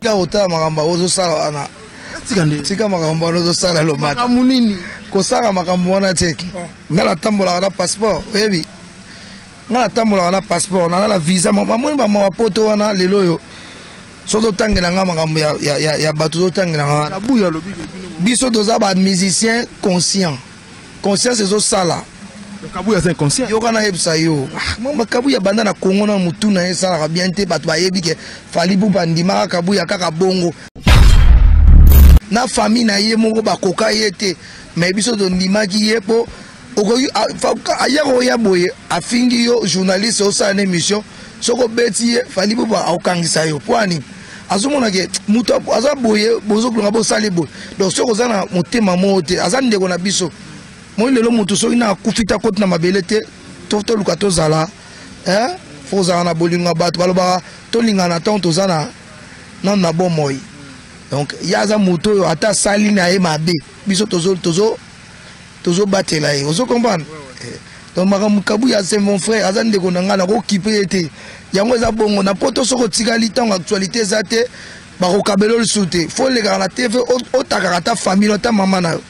Tika kotala makambo ozosala wana. Tika nde. Tika makambo wana ozosala lomata. Makambo nini? Kosala makambo wana te. Nga natambolaka na passeport, oyebi? Nga natambolaka na passeport, naza na visa. Bamoni bamawa poto wana lelo oyo. Soki ozotangela nga makambo ya, ya, ya, ya bato ozotangela nga wana. Biso toza ba musiciens conscients. Conscience ezosala. Kabuya aza inconscient. Yoka nayebisa yo. Ah, Kabuya banda na Congo na mutu na ye esalaka bien te, bato bayebi ke Fally Ipupa andimaka Kabuya kaka bongo. Na famille na ye moko bakoka ye te, mais biso tondimaki ye po okoki aya koya boye afingi yo journaliste osala na émission soki obeti ye Fally Ipupa akokangisa yo po ani azomona ke moto aza boye bozokolonga bosali boye donc soki oza na motema moko te aza ndeko na biso moi lelo moto soki na akufi te akoti na mabele te toluka tozala fo kozala na bolingo ya bato balobaka tolingana ntango toza na nano na bomoi donc ye aza moto oyo ata asali na ye mabe biso tozobatela ye ozo comprendre donc makambo Kabuya c'est mon frère aza ndeko na ngai nakokipe ye te yango eza bongo na poto soki otikali ntango actualité eza te bakokabela lisusu te fo olekaka na tv otakaka ata famille ata mama na yo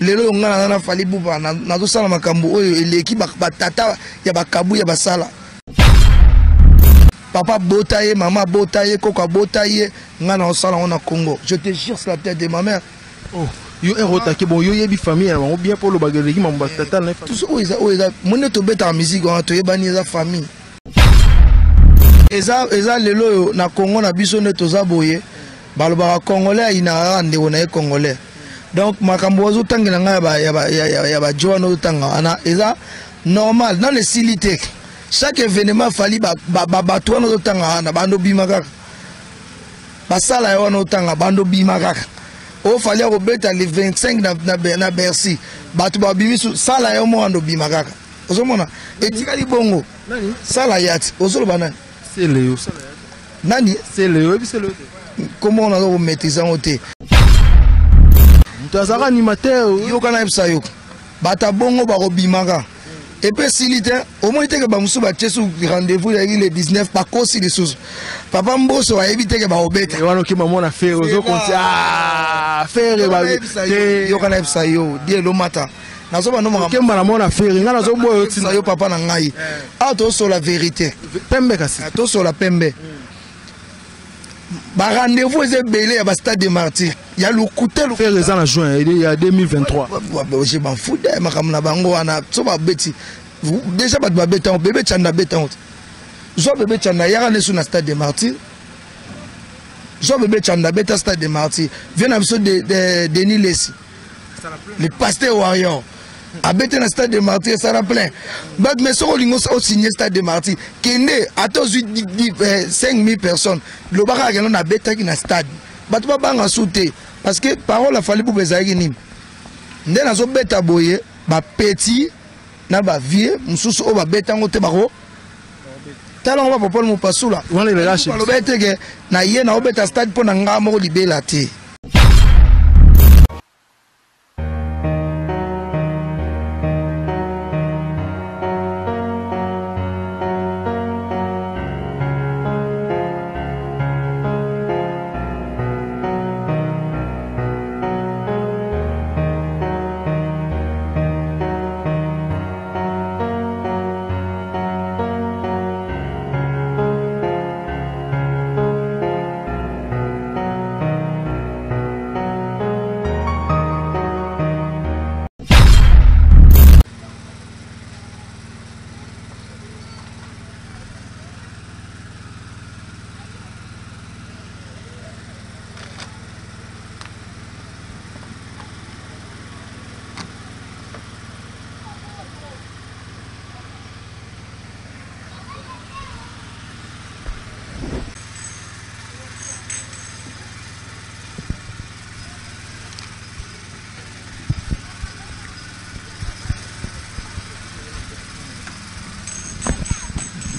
lelo oyo ngai naza na Fally Ipupa nazosala makambo oyo eleki batata ya bakabuya basala papa bota ye mama bota ye koko abota ye ngai naosala yango na Congo je te jure sur la tête de ma mère. Oh, yo ero otake bon yo yebi famille na bango bien mpo olobaka eleki mambo batata na tout oyo eza oyo eza moni tobetaka musique wana toyebani eza famille eza eza lelo oyo na Congo na biso nde toza boye balobaka congolais ayinaka kaka ndeko na ye congolais donc makambo ozotangela ngai ya bajo wana ozotanga wana eza normal nano esili te chaque événement Fally bato wana ozotanga wana bando bima kaka basala ya wana otanga bando bima kaka oyo Fally akobeta le 25 na Bercy bato babimi sala yo moko ando bima kaka ozomona etikali bongo sala ya ti ozoloba nani nani kombo naza komaîtrise yango te moto azalaka animateur yoka nayebisa yo bato bongo bakobimaka epe esili te omoni teke bamosusu batie su rendez-vous yaki le 19 bakosi lisusu papa Mboso ayebi teke bakobeta wana okima mona Ferre ozokonti Ferre yoka nayebisa yo die lomata nazobandokemba na mona Ferre ngai nazoboya yo ntina yo papa na ngai awa tosola vérité pembe kasi tosola pembe ba rendez-vous eza ebele ya ba stade de martyr ya lokuta. Ferre eza na juin ya 2023. Je m'en fous de makambo na bango wana so babeti déjà bato babeta yango bebe Chanda abeta yango te zwa bebe Chanda yaka nesu na stade de martyr zwa bebe Chanda abeta stade de martyr vie na biso Denis Lesi le pasteur warrior abete na stade de martyr esala plein bato mais soki olingi osigne stade de martyr kende ata ozwi 5000 personnes lobaka kaka kendo nabetaki na stade bato babanga su te parce que parole a Fally Ipupa ezalaki nini nde nazobeta boye bapeti na bavieux mosusu oyo babeta yango te bako tala yango bapopole mopasula aloba ete ke na ye naobeta stade mpo na nga moko libela te.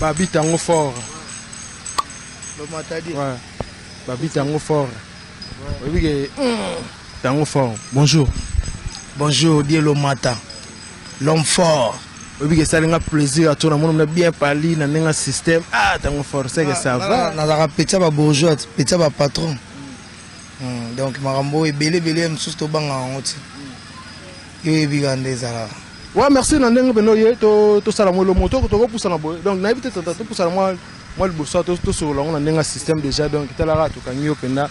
Babita yango fort. Lomatadi. Ouais. Babita yango fort. Oyebi ke tango fort. Bonjour. Bonjour, Dieu Mata. L'homme fort. Oyebi ke esalinga plaisir ato namoni mona bien pali na ndenge système. Ah, tango fort, c'est que ça va. Nazalaka petit ya ba bourgeois, petit ya ba patron. Donc makambo ebele ebele mosusu tobangaka yango ti yo oyebi kaka nde ezalaka. Ouais, merci na ndenge mpena oye tosala mwa elomo tokopusana boye. Donc nayebi te tata, topusana mwa liboso, tosolola yango na ndenge ya système déjà. Donc talaka, tokangi yo mpenza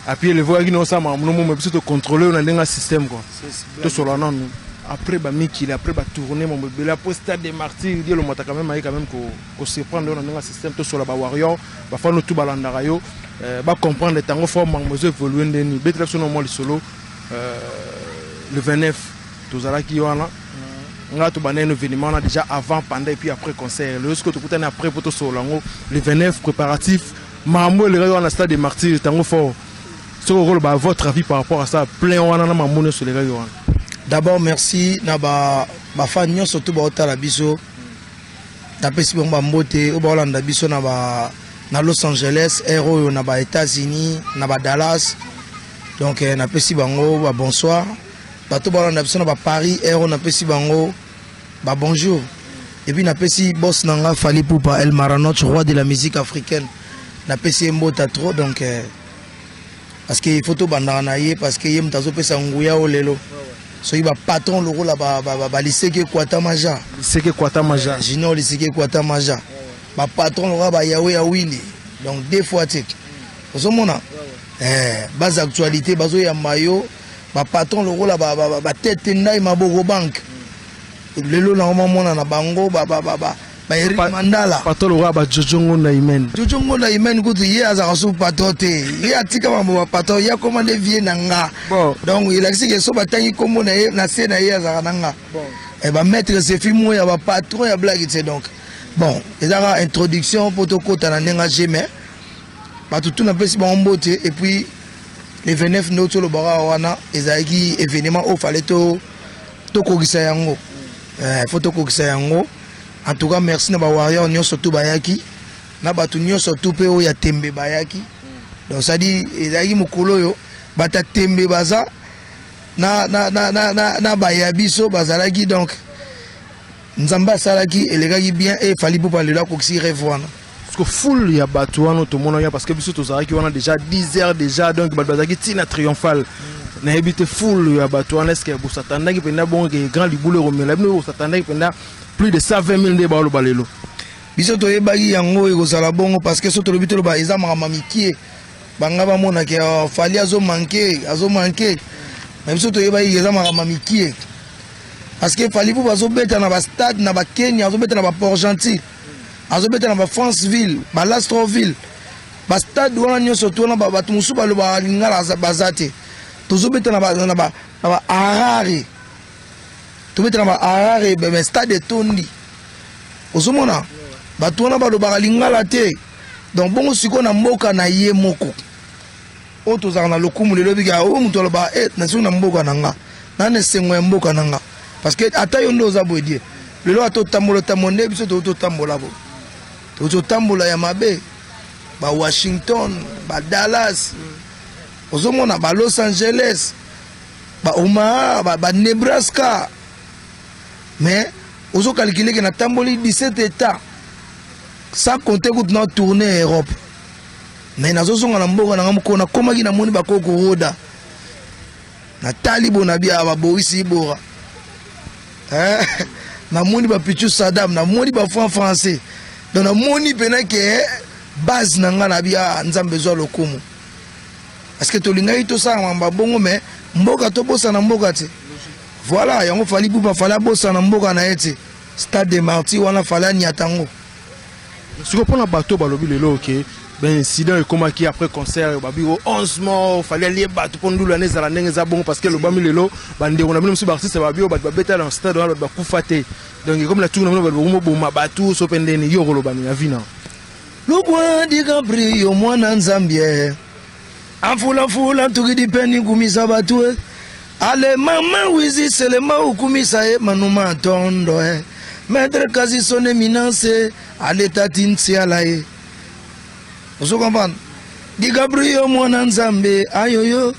appui levo oyaki na osala makambo nomo, biso tocontrôle yo na ndenge ya système quoi. Tosolola nanu après bamikili, après batournée, mambo ebele, après Stade des Martyrs, die elomata quand même, aye quand même kosurprendre yo na ndenge ya système. Tosolola, bawarrior bafano tu balandaka yo, bacomprendre ntango fo makambo ezo évolue ndeni. Betela biso na mwa lisolo. Le 29 tozalaki wana, nga tobanda ino événement wana déjà avant, pendant et puis après concert. Lelo sikoyo tokutani après po tosolola yango. Le 29, préparatif, makambo elekaki wana Stade des Martyrs, ntango fort, soki okoloba votre avis par rapport à ça, plein wana na makambo nyonso elekaki wana. D'abord merci na bafan nyonso to baotala biso. Napesi bango bambote oyo baolanda biso na Los Angeles, aire oyo na baÉtats-Unis, na baDallas. Donc napesi bango babonsoir. Bato baolanda biso na baParis, aire oyo napesi bango babonjour. Et puis napesi boss na nga Fally Ipupa, El Maranoch, roi de la musique africaine, napesi ye mbota trop. Donc parce que il faut tobandaka na ye, parce que ye moto azopesa nguya oyo lelo. Soki bapatron lokola baliseki ekwata maja. Liseki ekwata maja. Junior Liseki ekwata maja, bapatron lokola bayawe ya wili. Donc deux fois te ozomona base actualité bazoyamba yo, bapatron lokola batete ndai maboko banke lelo nango mamona na bango baErik Mandala. Patron lokola bajojo Ngonda Imen. Jojo Ngonda Imen kutu, ye azalaka su patron te, ye atika mambo bapatron, ye akoma nde vie na nga. Donc elakisi ke so batangi nkombo na ye na se na ye, azalaka na nga bamaître Sefi Moya, bapatron ya blague te. Donc bon, ezaka introduction mpo tokɔta na ndenge age, mais bato tu napesi bango mbote. Et puis le 29 nde tolobaka wana, ezalaki événement oyo fallait tokokisa yango, faut tokokisa yango. En tout cas merci na bawarrior nyonso tu bayaki, na bato nyonso tu mpe oyo ya tembe bayaki. Donc c'est-à-dire ezalaki mokolo oyo bato ya tembe baza na baya biso bazalaki. Donc Nzambe asalaki, elekaki bien e Fally Ipupa lelo akokisi rêve wana. Parce que foule ya bato wana tomonaki, parce que biso tozalaki wana déjà 10 heures déjà, donc bato bazalaki ntina triomphal. Nayebi te, foule ya bato wana, est ce que bosatandaki mpenza bongo ke grand libulu ekomela bino? Bosatandaki mpenza plus de 120 000 nde baoloba lelo? Biso toyebaki yango ekozala bongo, parce que so tolobi, toloba eza makambo mikie, banga bamonaki Fally azomanke, azomanke. Mais biso toyebaki eza makambo mikie, parce que Fally mpo bazobeta na bastade na baKenya, azobeta na baPort-Gentil, azobeta na baFranceville, baLastroville, bastade wana nyonso to wana bato mosusu balobaka lingala baza te. Tozobeta na baHarare, tobeta na baHarare, mais stade etondi, ozomona bato wana balobaka lingala te. Donc bongo sikoyo na mboka na ye moko oyo tozalaka na lokumu lelo, ebika oyo moto alobaka e nasoki na mboka na nga nana esengo ya mboka na nga, parce que ata yo nde oza boye die lelo, ata otambola otambola nde biso toki totambola bo toki totambola ya mabe, baWashington, baDallas, ozomona baLos Angeles, baOmaha, baNebraska, mais ozocalculer ke natamboli 17 états, sans compter kutu na tournée Europe. Mais nazozonga na mboka nanga mokolo nakomaki, namoni bakoko roda, natali bona bia baBoris Ibora, namoni bapichu Sadam, namoni bafranc français. Donc namoni mpena ke base na nga na bia Nzambe ezwa lokumu, parce que tolingaki tosala mamba bongo, mais mboka tobosana mboka te. Voilà yango Fally Ipupa, Fally abosana mboka na ye te. Stade des Martyrs wana, Fally aniata yango. Sikoyo mpona bato balobi lelo ke baincident ekomaki après concert, babi o 11 morts, Fally alie bato mpo ndulu wana ezala ndenge eza bongo, parce que elobami lelo bandeko na bino mosusu baartiste babi oyo bato babeta na stade wana, bato bakufa te. Donc ekomi na tuku na bino, bato bakomoboma bato so mpe ndeni. Yo koloba nini avi na Lukwa DiCaprio, mwana Nzambie afulafula ntukidi peni kumisa bato e ale mama wizi selema okumisa ye manuma ntondo e maître kasi son éminence aletati ntiala ye. Ozo comprendre? DiCaprio, mwana Nzambe ayoyo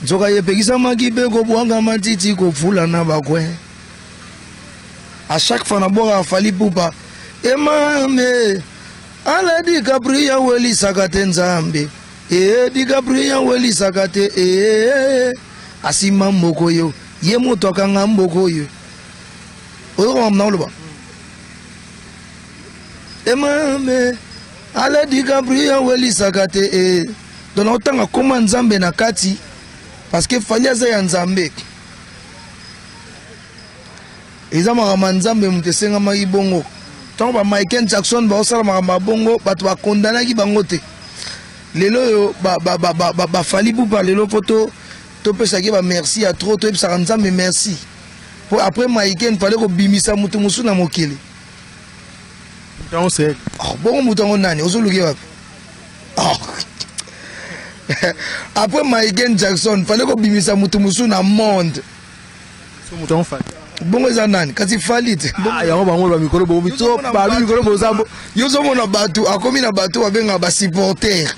nzoka yepekisamaki mpe kobwanga matiti kofula na bakwe. À chaque fois nabwaka Fally Ipupa emame ala DiCaprio awelisaka te Nzambe. Ee DiCaprio welisaka te ee asimba mboko yo ye moto akanga mboko oyo oyoka na oloba emame ale DiCaprio welisaka te ee. Donc naotanga koma Nzambe na kati parce que Fally aza ya Nzambe. Eza makambo ya Nzambe moto esengamaki bongo. Ntango ba Michael Jackson baosala makambo ya bongo, bato bakondanaki bango te. Lelo oyo ba Fally Ipupa lelo mpo topesaki ba merci ya trop, toyebisaka Nzambe merci. Po après Michael fallait kobimisa moto mosusu na mokili. Ntango c'est Oh, bongo moto yango nani ozoluki wapi? Oh. Après Michael Jackson fallait kobimisa moto mosusu na monde. So moto yango Fally. Bongo eza nani? Kasi Fally te. Ah, yango bango ba mikolo bo to ba mikolo boza yo ozomona bato akomi na bato babengaka ba supporter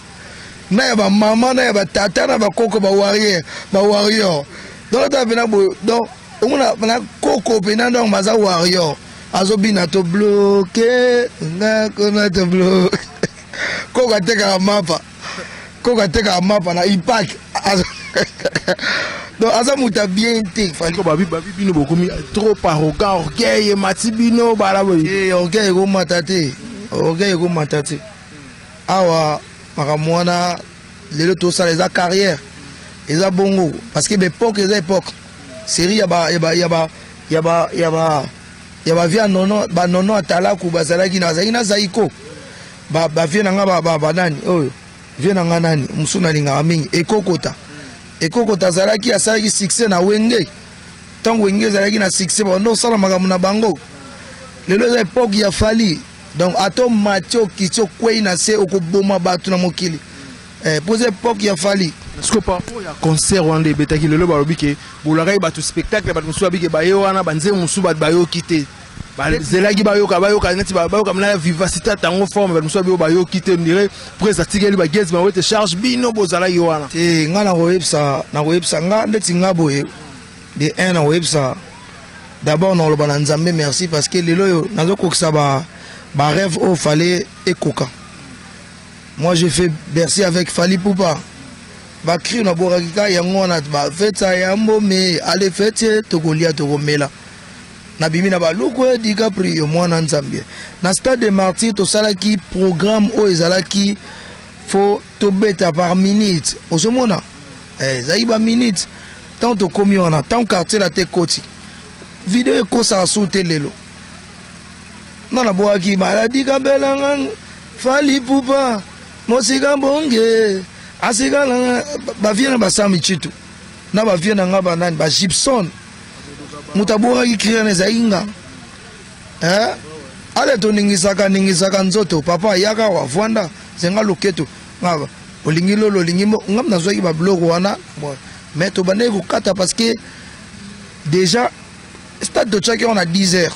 na ya bamama na ya batata na bakoko ba warrior ba warrior. Donc ata pena boye, donc omona na koko pena, donc baza warrior azobina to bloke nga kona to bloke. Koko atekaka mapa, koko atekaka mapa na ipak. Donc aza moto ya bien te Fally. Ko babi babi bino bokomi trop arrogant, orgueil emati bino bala boye. Eh, orgueil ekomata te, orgueil ekomata te. Awa makambo wana lelo tosala eza carrière, eza bongo parce que baépoque eza époque série ya ba ya ba ya ba ya ba ya ba ya ba vieux nono, ba nono atalaku bazalaki na bazalaki na Zaiko, ba ba vieux na nga ba ba banani oyo vieux na nga nani mosusu nalingaka mingi ekokota ekokota azalaki asalaki succès na Wenge. Ntango Wenge ezalaki na succès, bando osala makambo na bango. Lelo eza époque ya Fally. Donc ata omati okiti okwei na se, okoboma bato na mokili po eza époque ya Fally. Parce que par rapport ya concert wana nde ebetaki lelo, balobi ke bolakaki bato spectacle, bato mosusu babike baye wana banzembo mosusu bato bayoki te, bazelaki bayoka bayoka neti bayoka na vivacité tango forme, bato mosusu babi bayoki te ndire presse atikeli bagezi bango ete charge bino bozalaki wana. Te, nga nakoyebisa nakoyebisa nga ndeti nga boye de 1 nakoyebisa d'abord nakoloba na Nzambe merci parce que lelo oyo nazokokisa ba ba rêve oyo fallait ekoka. Moi, j'ai fait Bercy avec Fally Ipupa. Bacri nabwakaki ka yango wana bafeta ya mbome ale fete tokolia tokomela nabimi na baluku DiCaprio mwana Nzambe. Na Stade de Martyr tosalaki programme oyo ezalaki fo tobeta par minute, ozomona ezalaki baminute. Ntango tokomi wana, ntango Quartier la te ekoti video ekosaka su te. Lelo nga nabwaki maladi kabelanga Fally Ipupa mosika mbonge asika na bavieux na basami chitu na bavieux na nga banani bagibson. Moto abwakaki cri wana ezalaki nga. Ale toningisaka ningisaka nzoto papa yaka wa vwanda zenga loketo nga olingi lolo olingi nga nazwaki babiloko wana. Bon, mais tobandaki kokata parce que déjà stade totiaki yango na 10 heures.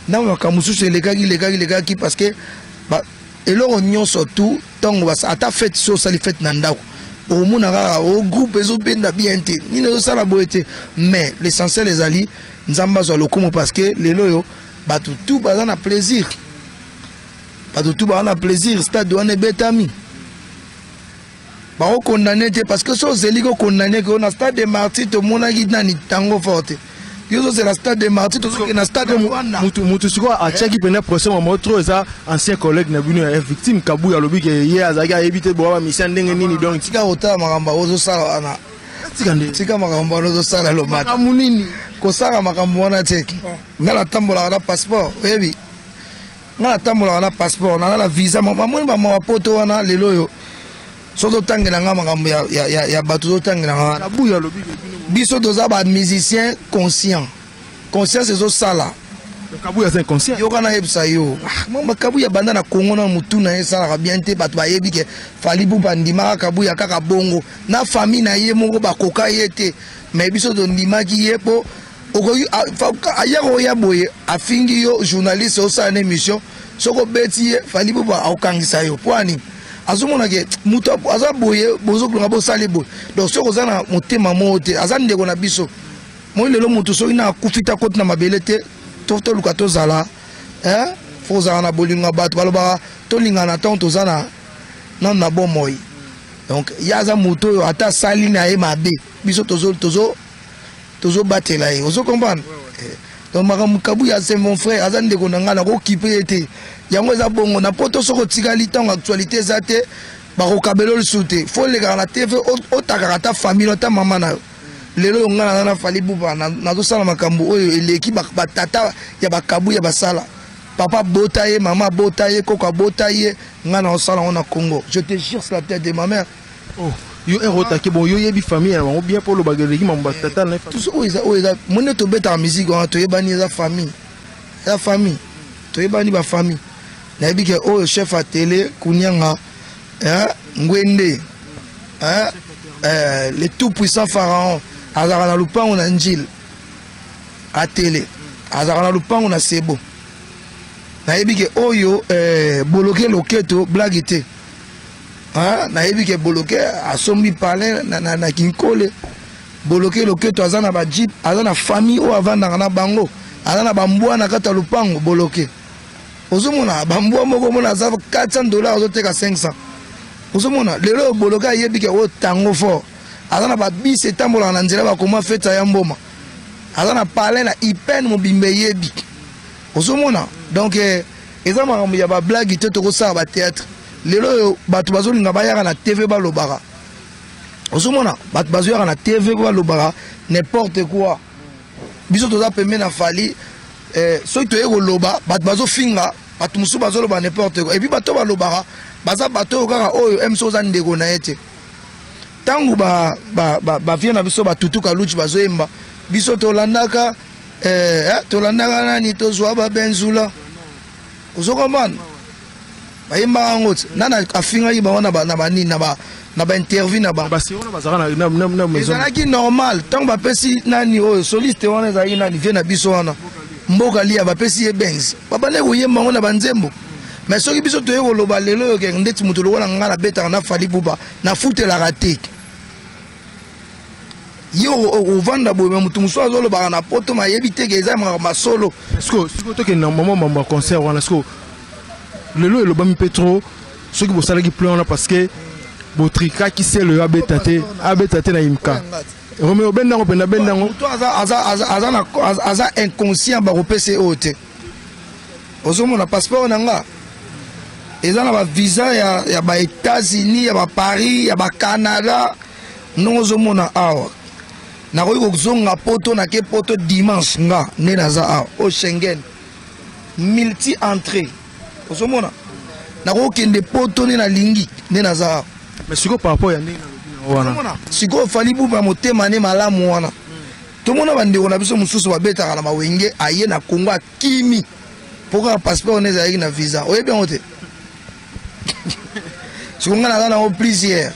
Ntango makambo mosusu elekaki elekaki elekaki parce que eloko nyonso tu ntango ata fête so osali fête na ndako, okomona kaka o groupe ezobenda bien te, nini ezosala boye te. Mais l'essentiel ezali Nzambe azwa lokumu parce que lelo oyo bato tu baza na plaisir, bato tu baza na plaisir. Stade wana ebetami, bakokondane te parce que so ozeli kokondane ke na Stade de Martyr tomonaki nani tango fort te. Yo ozozela Stade de Martyr, tozokende na stade Rwanda. Mutu sikoyo atiaki mpena pression mamo trop eza ancien collègue na bino ya Victime Kabuya. Alobi ke ye azalaki ayebi te boa bamisia ndenge nini, donc tika kotala makambo ozosala wana. Tika nde. Tika makambo wana ozosala lomata. Makambo nini? Kosala makambo wana te. Nga natambolaka na passeport, oyebi nga natambolaka na passeport, naza na visa. Bamoni bamawa poto wana. Lelo oyo so totangela nga makambo ya bato totangela nga wana. Kabuya alobi ke bino Biso toza bamusicien conscient, conscience ezosala. Kabuya aza inconscient. Yoka nayebisa yo. Ah, Kabuya banda na Kongo na mutu na ye esalaka bien te. Bato bayebi ke Fally Ipupa andimaka Kabuya kaka bongo na famille na ye moko bakoka ye te, mais biso tondimaki ye mpo okoki aya koya boye afingi yo journaliste osala na émission. Soki obeti ye, Fally Ipupa akokangisa yo mpo ani azomona ke moto aza boye, bozokolonga bosali boye. Donc soki oza na motema moko te, aza ndeko na biso. Moi lelo moto soki na akufi te akoti na mabele te. Toluka tozala fo ozala na bolingo ya bato. Balobaka tolingana ntango toza na nano na bomoi. Donc ye aza moto oyo ata asali na ye mabe, biso tozobatela ye, ozo comprendre. Donc makambo Kabuya, c'est mon frère, aza ndeko na ngai, nakokipe ye te. Yango eza bongo na poto. Soki otikali, ntango actualité eza te, bakokabela lisusu te. Fo olekaka na TV, otakaka ata famille, ata mama na yo. Lelo oyo ngai naza na Fally Ipupa, nazosala makambo oyo eleki batata ya bakabuya basala. Papa bota ye, mama bota ye, koko abota ye, ngai naosala yango na Congo, je te jure sur la tête de ma mère. Oh, yo ere otake bon, yo yebi famille na bango bien mpo olobaka eleki mambo batata na. Tout oyo eza, oyo eza mo nde tobetaka musique wana, toyebani, eza famille, eza famille, toyebani bafamille. Nayebi ke oyo chef ya télé Kunianga, hein, Ngwende, hein, le tout puissant pharaon azalaka na lupango na Njile, atele azalaka na lupango na Sebo. Nayebi ke oyo Boloke Loketo, blague te, hein? Nayebi ke Boloke asombi palin na Kinkole. Boloke Loketo aza na bajeep, aza na famille oyo avandaka na bango, aza na bambwa na kati ya lupango. Boloke, ozomona bambwa moko, omona aza 400 $, azoteka 500. Ozomona lelo oyo Boloke ayebi ke oyo tango fort aza na babus etambolaka na nzela, bakoma fete ya mboma, aza na palin na ipene mobimba eyebi. Ozomona, donc eza makambo ya bablague te. Tokosala bathéâtre lelo oyo, bato bazolinga bayaka na TV, balobaka. Ozomona bato bazoyaka na TV, balobaka n'importe quoi. Biso toza pembe na Fally. Soki toye koloba, bato bazofinga, bato mosusu bazoloba n'importe quoi. Et puis bato balobaka baza bato oyo kaka oyo mso oza ndeko na ye te. Ntango bavie na biso batutuka luci bazoyemba, biso tolandaka, tolandaka nani, tozwa babenzula. Ozokomana bayembaka yango te. Nani afingaki bango na banini, na bainterview na bango? Ezalaki normal. Ntango bapesi nani oyo soliste wana, ezalaki nani, vie na biso wana mboka lia, bapesi ye Benz, babandaki koyemba yango na banzembo. Mais soki biso toye koloba lelo oyo ke ndeti moto lokola ngai nabetaka na Fally Ipupa, nafutelaka te. Ye ovanda boye, me moto mosusu azolobaka na poto, mayebi te ke eza makambo masolo. Sikoyo tokende na mama mambo ya concert wana. Sikoyo lelo elobami mpe trop, soki bosalaki plein wana parce que botrikaki sele oyo abeta te, abeta te na Imka. Romeo, bendango mpenza, bendango. Moto aza inconscient, bakopesa ye oyo te. Ozomona passeport na nga eza na bavisa ya baÉtats-Unis, ya baParis, ya baCanada. Ndongo ozomona awa, nakoki kozonga poto, nake poto dimanche. Nga nde naza awa o Schengen, multi entrée. Ozomona, nakokende poto nde nalingi, nde naza awa. Mais sikoyo, par rapport ya ndenge nalobi na wana. Sikoyo Fally Ipupa, motema ne malamu wana. Tomona bandeko na biso mosusu babetaka na bawenge, aye na Kongo, akimi mpo kaka passeport ne ezalaki na visa. Oyebi yango te. Sikoyo ngai naza nango plusieurs,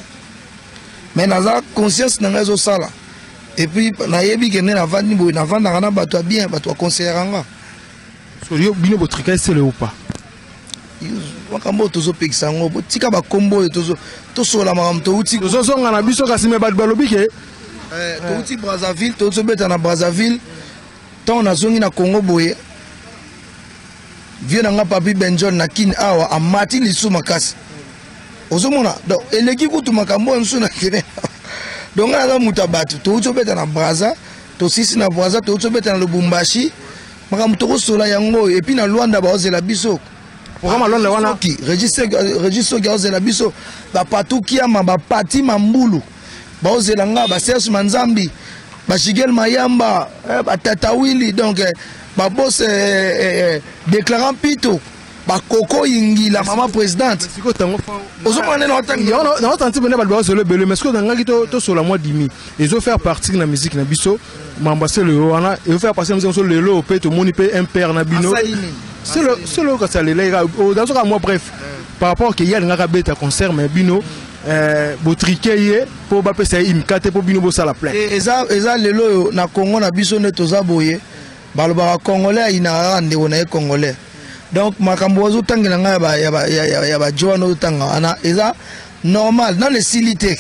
mais naza conscience na ngai ezosala. Et puis nayebi ke nde navandi boye, navandaka na bato ya bien, bato baconseillaka nga. Yo, bino botrika esele ou pas? Makambo oyo tozopekisa yango, botika bakombo oyo. Tosola makambo touti. Tozozonga na biso kasi, me bato balobi ke Touti Brazzaville, touti obeta na Brazzaville. Ntango nazongi na Congo boye, vieux na nga Papi Benjon na Kine awa amati lisusu makasi. Ozomona, donc eleki kutu makambo oyo mosusu na kene. Donc ngai naza moto ya bato. Touti obeta na Braza, tosisi na Braza, touti obeta na Lubumbashi. Makambo tokosola yango oyo. Et puis na Lwanda baozela biso. Programme Lwanda wana. Régis soki aozela biso, bapatu kiama, bapati mambulu baozela nga, baserge Manzambi, bashigel Mayamba, batatawili, donc babos déclarant pito, bakoko Ingila, mama présidente. Ozomona nde naotangi. Naotanti pene bato bazolo ebele, mais sikoyo nangaki tosola mwa dimi ezofaire partie na musique na biso. Mambo aselo yo wana ezofaire partie na musique na biso. Lelo mpe tomoni mpe mpere na bino selo, kasi alelaki nazoka mwa bref par rapport ke ye alingaka beta concert, mais bino botrike ye mpo bapesa ye Imka te, mpo bino bosala plein. Eza lelo oyo na Congo na biso nde toza boye. Balobaka Congolais ayinaka kaka ndeko na ye Congolais. Donc makambo ozotangela ngai ya bajo wana ozotanga wana eza normal, nano esili te.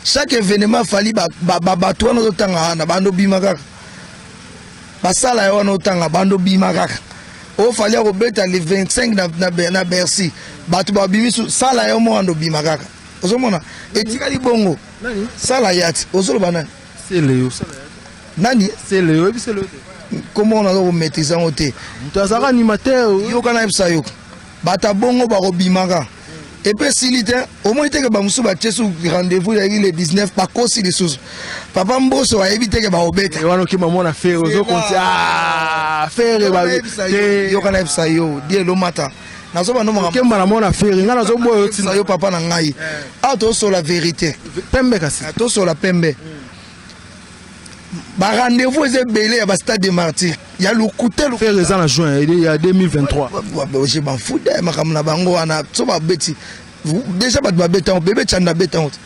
Chaque événement Fally, bato wana ozotanga wana bando bima kaka, basala ye wana otanga bando bima kaka. Oyo Fally akobeta le 25 na Bercy, bato babimi, sala yo moko ando bima kaka. Ozomona etikali bongo. Sala yati ozoloba nani? Sele. Nani? Sele, oyebi Sele te? Kombo naza komaîtrise yango te. Moto azalaka animateur. Yoka, nayebisa yo, bato bongo bakobimaka epe esili te. Omoni teke bamosusu batie su rendez-vous ezalaki le 19, bakosi lisusu. Papa Mboso ayebi teke bakobeta. Wana okima mona Ferre, ozokonti Ferre. Yoka, nayebisa yo, die elomata nazoba. Okemba na mona Ferre, ngai nazoboya. Otina yo papa na ngai awa, tosola vérité. Pembe kasi. Tosola pembe. Barendez-vous eza ebele ya bastade de Martyr ya lokuta. Ferre eza na juin ya 2023. Je bafude makambo na bango wana. So babeti déjà, bato babeta yango. Bebe Chanda abeta yango te.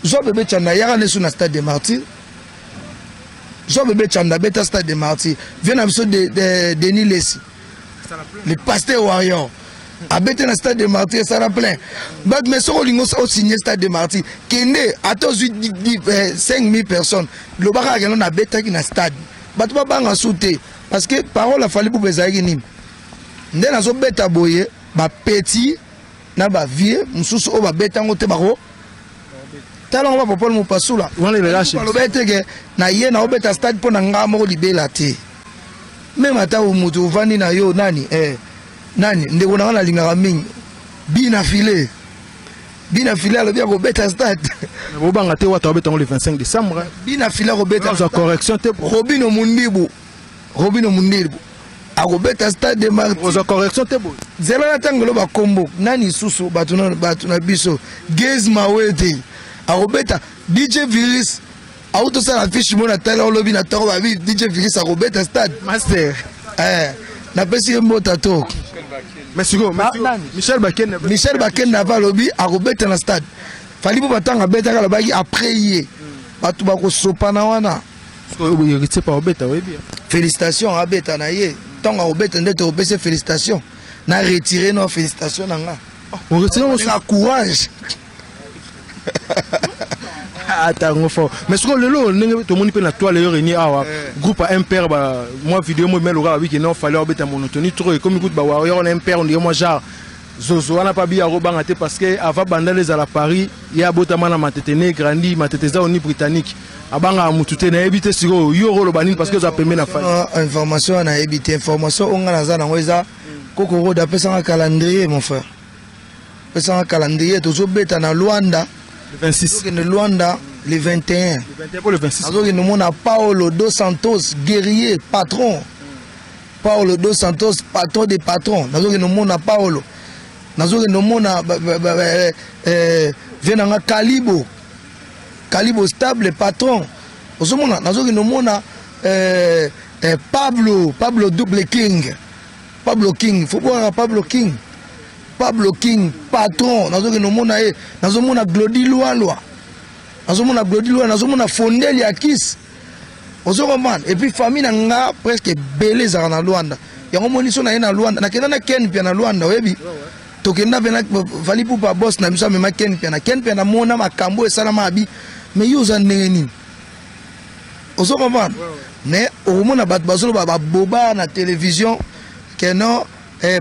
Zwa Bebe Chanda, yaka nesu na stade de Martyr. Zwa Bebe Chanda, abeta stade de Martyr. Vie na biso Denis Lesi, le pasteur warrior, abete na stade de Martyr, esala plein bato. Mais soki olingi osigne stade de Martyr, kende ata ozwi 5000 personnes, lobaka kaka kendo nabetaki na stade, bato babanga su te. Parce que parole a Fally Ipupa ezalaki nini? Nde nazobeta boye, bapetits na bavieux mosusu oyo babetango te, bako tala ngo. Bapopole mopasula aloba eteke na ye naobeta stade mpo na nga moko libela te. Même ata moto ovandi na yo nani, nani, ndeko na nga nalingaka mingi, Bina File, Bina File alobi akobeta stade. Bobanga te, wata obetango le 25 décembre. Bina File akobeta. Correction te. Robino Mundibu, Robino Mundibu akobeta stade de Martyr. Ozwa correction te boye. Nzela na ntango elo bakombo nani lisusu, bato na biso, Gaz Mawete akobeta, DJ Virus autosala affiche mo na tala olobi na ntongo babi DJ Virus akobeta stade. Master. Napesi ye mbota to. Mais sikoyo Michel Bakende. Michel Bakende ava alobi akobeta na stade. Fally mpo batanga abetaka, alobaki après ye bato bakosopana wana. Héritier pa obeta, oyebi. Félicitation, abeta na ye. Ntango akobeta nde tokopesa félicitation. Na retire no félicitation na nga. Oretire. Courage. Ata yango fort. Mais sikoyo lelo, ndenge tomoni mpe na toile oyo reni awa, groupe ya MPR, mwa video mo emeli lokola babiki non, Fally obeta monotonie trop, ekomi kutu bawarrior na MPR ondire mwa genre zozo wana mpa biya akobanga te, parce que avant Bandala ezala Paris, ye abotama na Matete, ne grandi Matete, eza oni britannique, abangaka mutu te. Nayebi te sikoyo yo okoloba nini, parce que oza pembe na Fally. Information wana nayebi te. Information oyo nga naza nango eza Kokoroda apesanga calendrier. Mon frère, apesanga calendrier, tozobeta na Lwanda. Le 26. Tozokende Lwanda le 21. Le 21 pour le 26. Nazokende mona Paolo Dos Santos, guerrier, patron. Paolo Dos Santos, patron des patrons. Nazokende mona Paolo, nazokende mona vie nanga Kalibo, Kalibo stable, patron. Ozomona, nazokende mona Pablo, Pablo double king, Pablo King, faut boire Pablo King, Pablo King patron. Nazokende omona ye. Nazomona Glodi Lwalwa, nazomona Glodi Lwalwa, nazomona Fondeli ya Kis. Ozo comprendre? Et puis famille na nga presque ebele ezalaka na Lwanda. Yango moni so na ye na Lwanda, nakenda na Ken Pia na Lwanda. Oyebi, tokenda mpe na Fally Ipupa, boss na biso amema Ken Pia. Na Ken Pia namona makambo esalama abi. Mais yo oza ndenge nini? Ozo comprendre? Mais okomona bato bazoloba baboba na télévision ke non,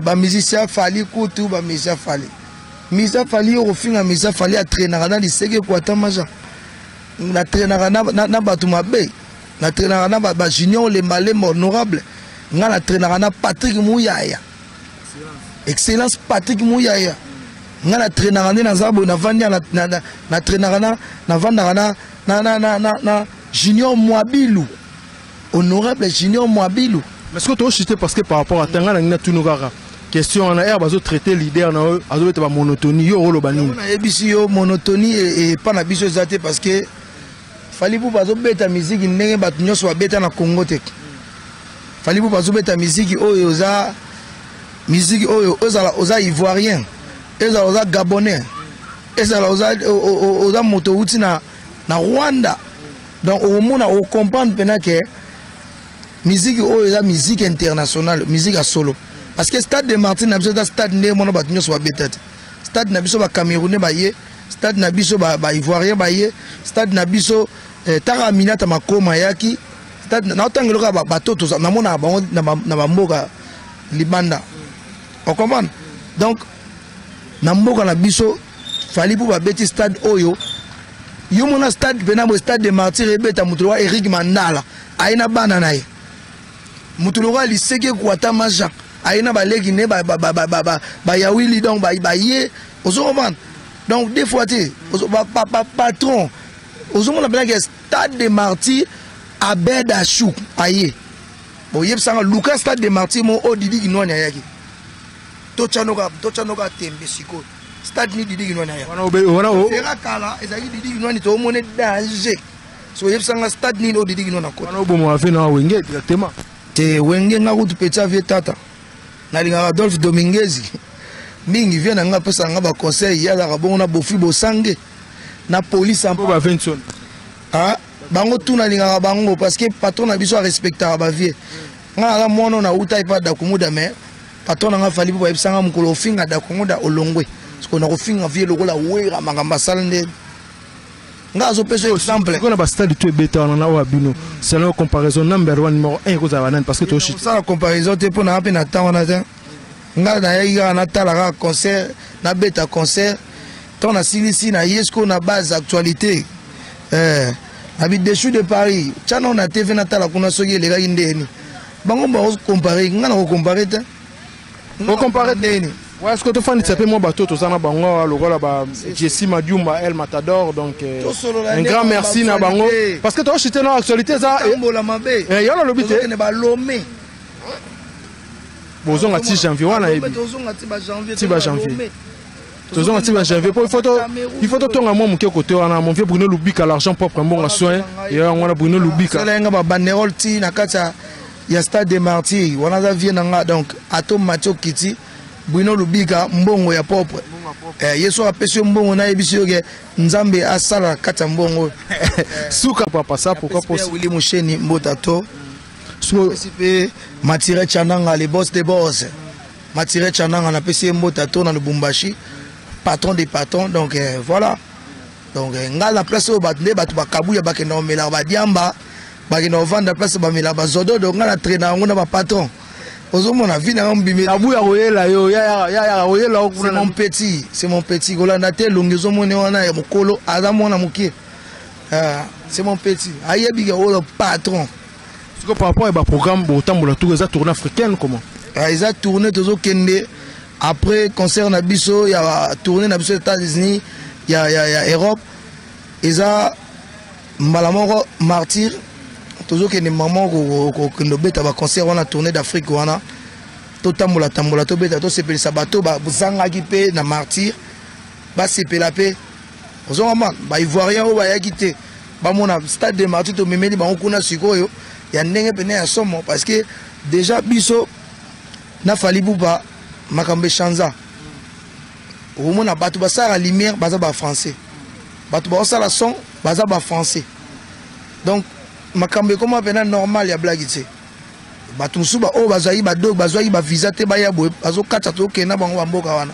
bamusicien Fally kutu, bamusicien Fally, musicien Fally, yo kofinga musicien Fally atraînaka na liseke kwata maja, natraînaka na bato mabe, natraînaka na bajunior lembalemba honorable. Nga natraînaka na Patrick Muyaya, excellence Patrick Muyaya. Nga natraînaka nde naza boye, navandi, natraînaka na, navandaka na Junior Mwabilu, honorable Junior Mwabilu. Mais ce que tochuté, parce que par rapport à tanga na ngai natunu kaka question wana, ere bazotraite leader na oyo azobeta bamonotonie, yo oloba nini? Nayebisi yo, monotonie epa na biso eza te, parce que Fally Ipupa azobeta miziki ndenge bato nyonso babeta na Congo te. Fally Ipupa azobeta miziki oyo oza, miziki oyo ozala oza Ivoirien, ezala oza Gabonais, ezala oza moto outi na Rwanda. Donc okomona, ocomprendre mpena ke miziki oyo eza musique internationale, musique ya solo. Parce que stade de Martyr na biso eza stade ndenge mona bato nyonso babeta te. Stade na biso, bacamerounais baye stade na biso, baivoirien baye stade na biso, taka Aminata Makoma ayaki stade. Naotanga eloko ya bato namonaka bango na bamboka libanda, ocomprendre? Donc na mboka na biso Fally mpo babeti stade oyo, yo mona stade mpena boye, Stade de Martyr ebeta, moto lokola Eric Mandala aye na bana na ye, moto lokola Liseki Ekwata Maja aye na baleki ne bayawili, donc baye, ozo comprendre? Donc deux fois te, patron, ozomona mpena ke Stade de Martyr, Abed Achou aye. Boyebisanga, luka Stade de Martyr mo oyo Didi Kinwani ayaki. Totyanoka tembe sikoyo, stade ni Didi Kinwani ayaka kala ezalaki Didi Kinwani, toomone danger. So oyebisanga stade nini oyo Didi Kinwani akota? Wana oboma ave na Wenge directement. Te, Wenge nga kutu petit vie tata, nalingaka Adolphe Dominguez mingi, vie na nga apesaka nga baconseil, ye azalaka bongo na Bofi Bosange na police. Ba Vinson. Ah, bango tu nalingaka bango parce que patron na biso arespectaka bavie. Nga naza mwana oyo nauta epa Dakumuda, mais patron na nga Fally mpo bayebisanga mokolo ofinga Dakumuda olongwe. Siko nakofinga vie lokola Wera, makambo asala nde nga azopesa exemple. Kuna bastade to ebeta wana na oyo ya bino, selon comparaison, number one, numéro 1 ekozala banani? Parce que toshit Osala comparaison te mpo na mpe na temps wana te. Nga nayaki kaka natala kaka concert, nabeta concert. Ntango nasilisi, naye sikoyo na base actualité, nabi Deshu de Paris tiana na TV, natala kuna soki elekaki ndeni. Bango bakocompare, nga na kocompare te. Ocompare ndeni? Ouais, est-ce que tofandisa mpe mwa bato toza na bango awa lokola ba Jessi Madiumba El Matador? Donc un grand merci na bango parce que toshite na actualité eza tambola mabe. Yo nalobi te. Tozokende balome. Bozonga ti janvier wana, yebi. Tozonga ti bajanvier. Ti bajanvier, tozonga ti bajanvier po il faut totonga mwa moke kote wana. Mon vieux Bruno Lubika, l'argent propre, mbongo soin ye yango wana, Bruno Lubika. Sala yenga babanderole ti na kati ya Stade de Martyr wana, aza vie na nga. Donc ato mati okiti, Bruno Lubika, mbongo ya propre. Ye so apesi yo mbongo, nayebisi yo ke Nzambe asala na kati ya mbongo oyo. Suka papa ça, pourquoi pas? Willi Musheni, mbota to napesi mpe Matire Chananga, le boss de boss, Matire Chananga, napesi ye mbota to na Lubumbashi, patron des patrons. Donc voilà, donc ngai na place oyo bato nde bato bakabuya bakenda komelaka badiamba, bakenda kovanda place bamelaka bazododo, ngai na traîna yango na bapatron. Ozomona vi na nga mobimi. Kabuya koyela yo, yayaka koyela yo. C'est mon petit, c'est mon petit. Kolanda te, elongi ozomoni wana ya mokolo, aza mwana mokie. Ah, c'est mon petit, ayebi ke oyo patron. Siko par rapport ya baprogramme, botambola tour eza tournée africaine, comment? Ah, eza tournée, tozokende après concert na biso ya tournée na biso États-Unis, ya Europe, eza mbala moko Martyr. Tozokende mama kokende obeta baconcert wana, tournée d'Afrique wana. Totambola tambola, tobeta, tosepelisa bato bazangaki mpe na Martyr, basepela mpe. Ozongama baivoirien oyo bayaki te, bamona Stade de Martyr, tomemeli bango kuna sikoyo ya ndenge pene ya somo, parce que déjà biso na Fally Ipupa makambo echanza. Okomona bato basalaka lumière baza bafrançais, bato baosala son baza bafrançais. Donc makambo ekoma mpena normal ya blague te. Bato mosusu oyo bazwaki badog, bazwaki bavisa te, baya boye, bazokata, tokende na bango bamboka wana.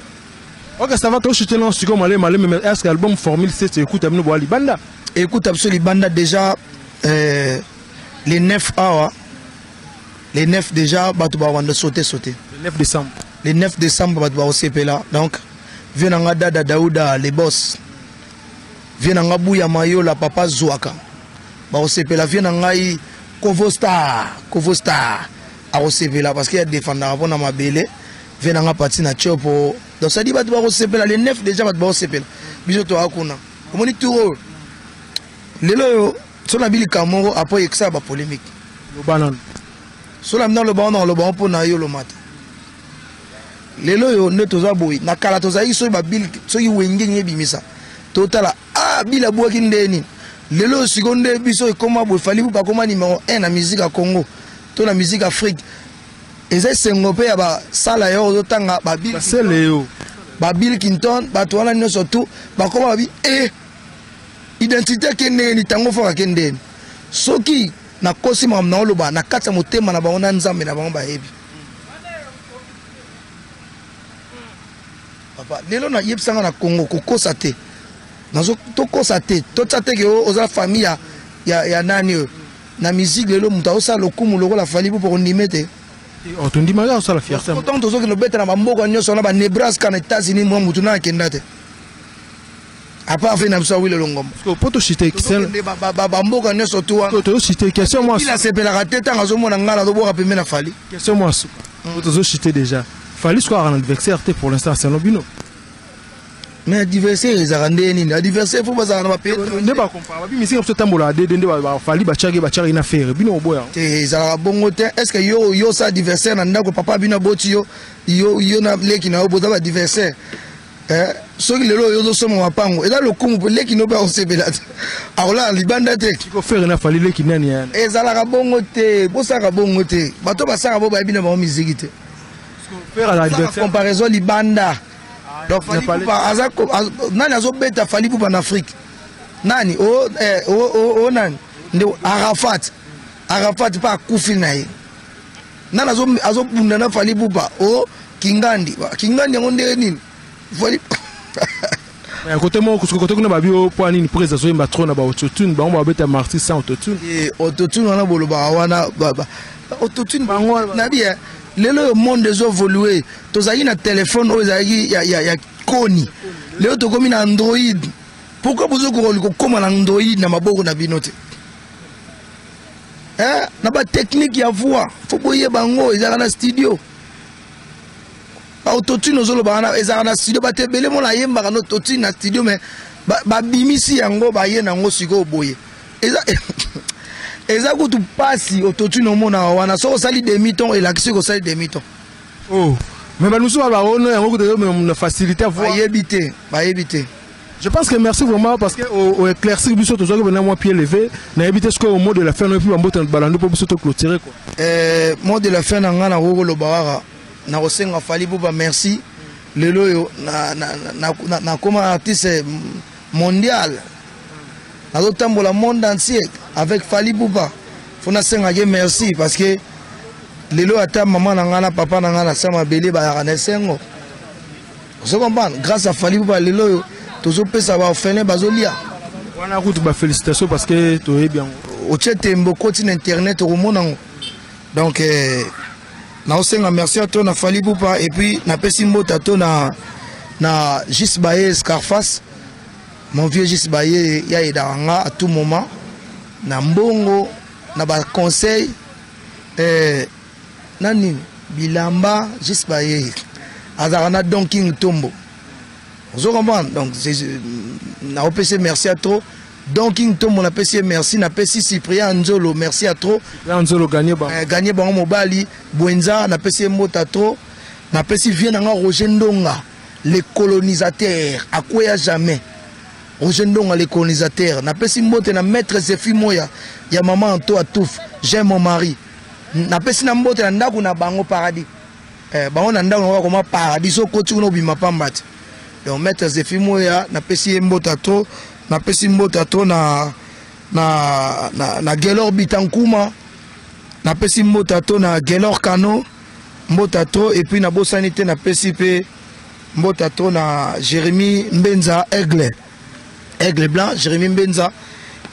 Ok, ça va, toshite non sikoyo maleme maleme, mais est ce que album Formule 7 ekuta bino boya libanda? Ekuta biso libanda déjà, les 9 awa, les 9 déjà bato bakobanda sauter sauter. Le 9 décembre. Le 9 décembre bato bakosepela. Donc vie na nga Dada Dauda, les boss, vie na nga Buya Mayola, papa Zwaka, bakosepela. Vie na ngai Kovo Star, Kovo Star akosepela parce que adefendaka mpona mabele. Vie na nga pati na Tiopo. Donc ça dit bato bakosepela le 9 déjà, bato bakosepela. Biso toya kuna, omoni tour oyo lelo oyo so na bilikambo moko après ekisala bapolémique. Loba nanu. So na bino aloba wana, aloba mpo na yo lomata. Lelo oyo nde toza boye. Na kala tozalaki soki babili, soki Wenge nini ebimisa, totala ah bila abwaki ndeni. Lelo oyo sikoyo nde biso ekóma boye, Fally Ipupa akóma numéro 1 na musique ya Congo to na musique Afrique. Eza esengo mpe ya basala yo ozotanga babill Basele yo. Babill Clinton, bato wana nyonso tu bakóma babi e identité ake ndenge ntango fort ake ndeni. Soki nakosi makambo na oloba na kati ya motema na bango na Nzambe na bango bayebi. Papa, lelo nayebisanga na Congo kokosa te, tokosa te, totya te ke oza famille ya nani oyo na musique. Lelo moto azosala lokumu lokola Fally mpo kondime te. Tondimaka osala fierté. Ntango tozokende obeta na bamboka nyonso wana, banebraska na États-Unis, mwa motu na akenda te. À part ve na biso Awilo Longomba. Po tochite bamboka nyonso tu wana. Tozochite question mwa. Il asepelaka te ntango azomona ngai nazobwaka pembe na Fally. Question mwa suka. Tozochite déjà. Fally sikoyo un adversaire te pour l'instant selon bino. Mais adversaire ezalaka nde nini? Adversaire fo bazalaka na bapays. Nde bacompare babi misiki biso tambola dede nde baFally batiaki na Ferre, bino oboya. Te, ezalaka bongo te. Est ce que yo yo osa adversaire na ndako? Papa bino aboti yo, yo na leki na yo boza baadversaire. Soki lelo oyo ozosomba mapango, eza lokumu mpo leki no mpe akosepela te, akolala libanda te. Siko Ferre na Fally, leki nani yana? Ezalaka bongo te, bosalaka bongo te. Bato basalaka bo bayebi na bango miziki te. Ferre aza adversaire. Comparaison libanda. Donc Fally Ipupa aza nani? Azobeta Fally Ipupa na Afrique nani? O, eh, o, o, o nani nde Arafat? Arafat mpe akufi na ye. Nani azobunda na Fally Ipupa? O Kingandi, Kingandi yango ndenge nini Fally? Ya côté moko, côté kuna babi o po nini prise azoyemba trop na ba autotune, bango babeta Martyr sans autotune. Autotune wana bolobaka wana, autotune bango nabi. Lelo oyo monde ezoévolue. Tozalaki na telefone oyo ezalaki ya koni, lelo tokomi na Android. Pourquoi bozokoka kokóma na Android na maboko na bino te? Na batechnique ya voix, fo boyeba yango, ezalaka na studio. Autotune ozoloba wana ezalaka na studio. Bato ebele mona ayembaka na autotune na studio, mais babimisi yango, baye nango sikoyo boye. Eza kutu mpasi. Autotune omonaka wana, soki osali demi ton, elakisi kosali demi ton. Oh, mais bamosusu baono yango kutu na facilité. Bayebi te, bayebi te. Je pense que merci vraiment parce que au éclaircir biso, tozwaki bena mwa pied levé. Nayebi te soki au mot de la fin oyebi bambote balando mpo biso toclôturer quoi. Mot de la fin na ngai, nakoki koloba kaka nakosenga Fally Ipupa merci. Lelo oyo nakóma artiste mondial, nazotambola monde entier avec Fally Ipupa. Fo nasengaki merci parce que lelo ata mama na ngai na papa na ngai na sa mabele bayaka na esengo. Ozo comprendre? Grâce à Fally Ipupa, lelo oyo tozopesa baorphelin bazolia. Wana kutu bafélicitation parce que toyebi yango. Otie tembo, okoti na internet, okomona yango. Donc naosenga merci ato na Fally Ipupa et puis napesi mbota to na Jis Baye Scarface, mon vieux Jis Baye ya aidaka nga à tout moment na mbongo, na baconseil, na nini, bilamba. Jis Baye azalaka na Don King Tombo, ozo comprendre? Donc naopesi merci à trop Don King Tombo, napesi ye merci. Napesi Cyprien Nzolo merci à trop. Nzolo gagné bango. Gagné bango mobali Bwenza, napesi ye mbota trop. Napesi vie nanga Roger Ndonga le colonisateur, akweya jamais, Roger Ndonga le colonisateur. Napesi mbote na maître Zefi Moya ya mama Anto Atouf, j'aime mon mari. Napesi na mbote na ndako na bango paradis. Bango na ndako na bakoma paradis, so okoti kuna obima pamba te. Donc maître Zefi Moya, napesi ye mbota trop. Napesi mbota trop na Gelor Bitankuma, napesi mbota to na Gelor Kano, mbota trop. Et puis nabosani te, napesi mpe mbota trop na Jérémi Mbenza, aigle, aigle blanc, Jérémi Mbenza,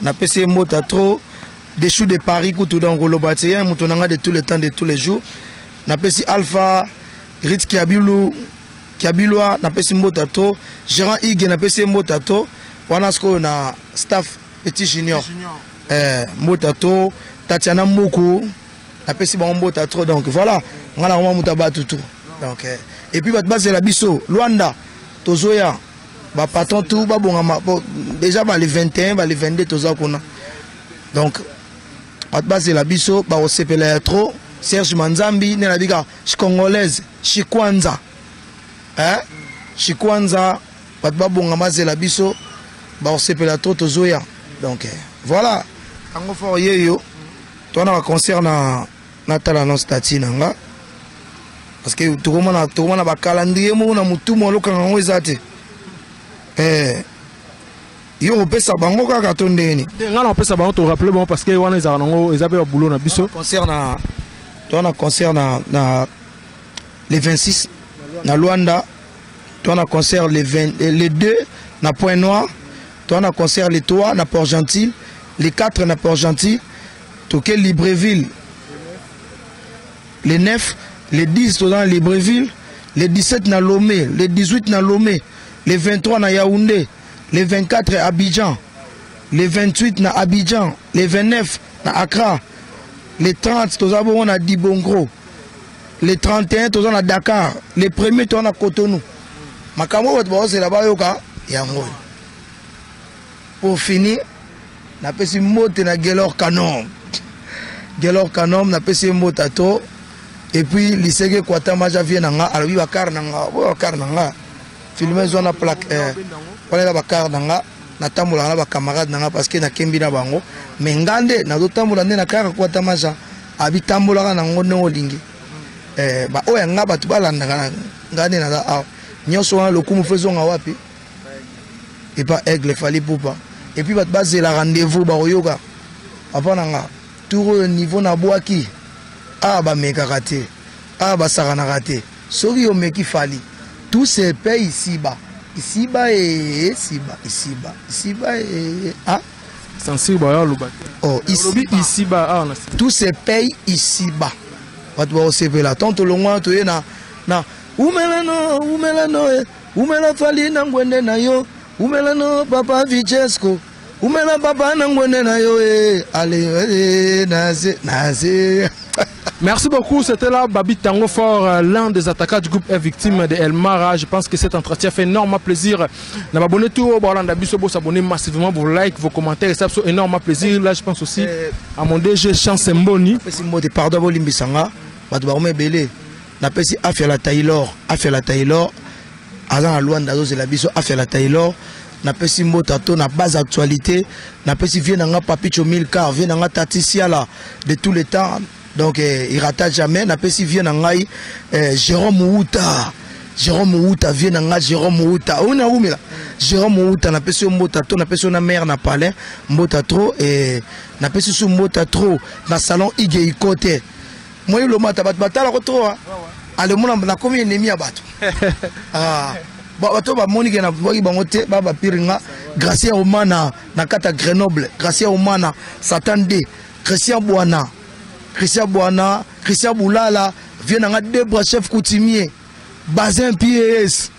napesi ye mbota trop. Des de Paris kutu, donc oloba te ye moto na nga de tous les temps, de tous les jours. Napesi Alpha Rit Kiabilu Kiabilwa, napesi mbota trop. Gérant Ige, napesi ye mbota trop. Wana sikoyo na staff Petit Junior, mbota trop. Tatiana Mbuku, napesi bango mbota trop. Donc voilà, nga na koma moto ya bato tout. Donc et puis bato bazela biso Lwanda, tozoya. Bapatron tout babongama. Bon, déjà ba le 21, ba le 22 toza kuna. Donc bato bazela biso, bakosepela ya trop. Serge Manzambi nde nabika congolaise Chikwanza, eh? Chikwanza, bato babongama, bazela biso, bakosepela trop, tozoya. Donc voilà yango fort yeyo towana baconcert na natala no statut na nga parce que tokomona bacalendrier moko na motumu alokanga yango eza te. Yo kopesa bango kaka to ndenge nini? Nga na kopesa bango, torappeler bango parce que wana ezalaka nango, eza mpe baboulot na biso. Concert na towana, concert na le 26 na Luanda, towana concert le 20, le 2 na Point Noir, towana concert le 3 na Port Gentil, le 4 na Port Gentil, toke Libreville le 9, le 10 toza na Libreville, le 17 na Lomé, le 18 na Lomé, le 23 na Yaoundé. Le 24 Abidjan, le 28 na Abidjan, le 29 na Accra, le 30 toza bongo na Dibongro, le 31 toza na Dakar, le premier toza na Cotonou. Makambo oyo bato baozela bayoka yango oyo. Pour finir, napesi mbote na Gelor Canon. Gelor Canon napesi ye mbote to et puis liseke kwatama ja vie na nga alobi bakar na nga oyo bakar na nga filme ezwa na plaque eh, wana eza bakar na nga natambolaka na bacamarade na nga parce que nakembi na bango mais nga nde nazotambola nde na kar kwatama ja abitambolaka nango ndenge olingi eh, baoyo ya nga bato balandaka nga nde naza awa nyonso wana lokumu fo ezonga wapi epa Aigle Fally Ipupa et puis bato bazela rendez-vous bakoyoka papa na nga tour oyo niveau nabwaki awa bamekaka te awa basakanaka te soki omeki Fally tout se paye ici-bas ici-bas e siba ici-bas ici-bas e ah Censure ba aloba te. Oh, ici ici-bas awa na tout se paye ici-bas bato bakosepela tant tolongwana toye na na umela no umela no eh. Umela Fally na ngwende na yo umela no papa Vichesco umela papa na ngwende na yo eh. Ale eh, naze naze. Merci beaucoup, c'était là Babi Tango Fort, l'un des attaquants du groupe est victime de Elmara. Je pense que cet entretien fait énormément plaisir. Na abonné tout au Bolanda biso bo s'abonner massivement, vos likes, vos commentaires, et ça fait énormément plaisir. Là, je pense aussi à mon DG Chance Mboni. Napesi mbote, pardon bolimbisanga, bato bakoma ebele. Napesi Afia Taylor, Afia Taylor aza na Luanda azozela biso Afia Taylor. Napesi mbote to na base actualité, napesi vie nanga Papicho Milka, vie nanga Tati Siala de tous les temps. Donc il rata jamais. Napesi vie nanga Jérôme Outa. Jérôme Outa vie nanga Jérôme Outa. On a où là? Jérôme Outa napesi mbota to napesi na mère na palais mbota trop et napesi su mbota trop na salon Ige Ikote. Moi le mata bat batala ko trop. Ale mona na komi ennemi ya bato. Ah ba bato ba moni ke na bwaki bango te ba ba piringa Gracia Omana na kata Grenoble, Gracia Omana Satan D, Christian Bwana, Christian Bwana, Christian Boulala, vient nanga deux bras chef coutumier, Bazin PAS.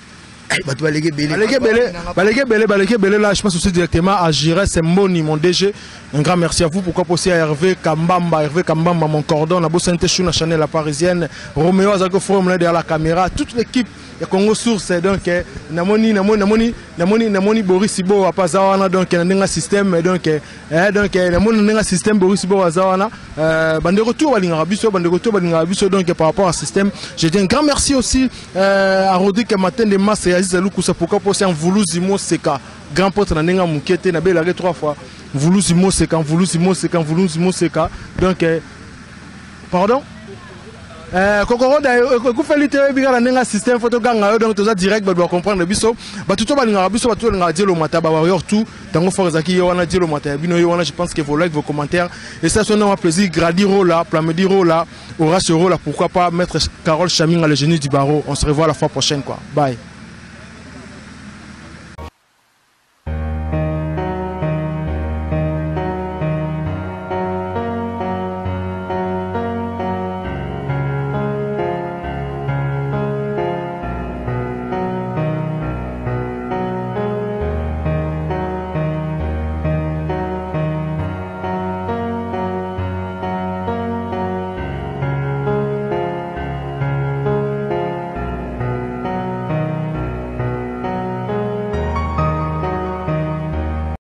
Bato baleki ebele. Baleki ebele, baleki ebele, baleki ebele. Là, je pense aussi directement à Jires Mboni, mon DG. Un grand merci à vous. Pourquoi pas aussi à Hervé Kambamba, Hervé Kambamba, mon cordon, la Bosse Chou, la Chanel, la Parisienne, Roméo Azako Forum, là derrière la caméra, toute l'équipe ya Congo Source. Donc, namoni, namoni, namoni, namoni, namoni Boris Ibo, Apazawana, donc, nanenga système, donc, donc, namoni, nanenga système Boris Ibo, Azawana, bande retour, balinga biso, bande retour, balinga biso, donc, par rapport au système, je dis un grand merci aussi, à Rodrigue Matin de Masse et Aziz Aloukou, pourquoi pas aussi un Voulouz Imo Seka, grand pote, nanenga Moukete, na belare 3 fois. Voulouz Imo Seka, Voulouz Imo Seka, Voulouz Imo Seka. Donc, pardon? Kokoro da ekufeli te bika na ndenge système photo ganga yo, donc toza direct ba doit comprendre biso ba tuto balinga biso ba tuto balinga Dielo Mata ba warrior tout tango fort ezaki yo wana Dielo Mata ya bino yo wana. Je pense que vos likes, vos commentaires et ça sonne un plaisir. Grady Rola, Plamedi Rola, Horace Rola, pourquoi pas maître Carole Chaminga, le génie du barreau. On se revoit la fois prochaine quoi. Bye.